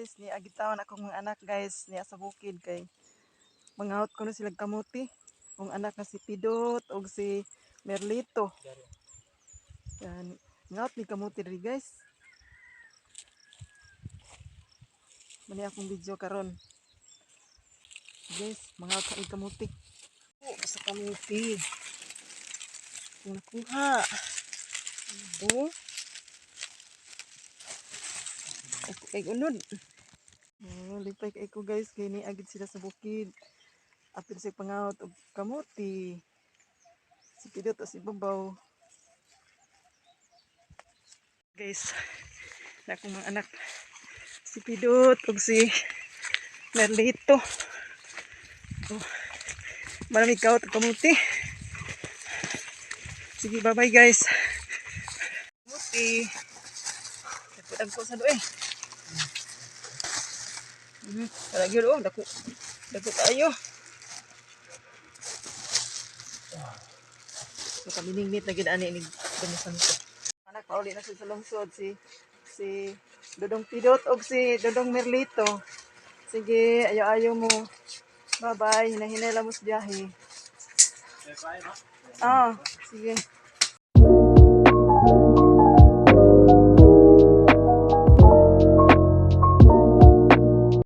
Guys, ni agitawan akong mga anak, guys, niya sa bukid kay mangawat ko na sila kamuti. Ang anak nga si Pidot og si Merlito. Yan, ngawat ni kamuti diri, guys. Mani akong video karon. Guys, mangawat sa kamuti. Oh, sa kamuti. Kung nakuha. Oh. Ako kay unod. Oh, lipay kay ko, guys, kay ni agid sila sa bukid. Apil sa pangawat og kamuti. Si Pidot o si Babaw. Guys, na akong mga anak. Si Pidot ug si Merlito. Oh, marami kawat og kamuti. Sige, bye-bye, guys. Kamuti. Dako-dako sa doy. Lagi oh, dako. Dako tayo. So kami ningnit na gid ani ni Dumusan ko. Anak, pauli na siya sa lungsod si Dodong Pidot og si Dodong Merlito. Sige, ayo-ayo mo. Bye-bye, hinahinay lang mo sa biyahe. Ah, sige.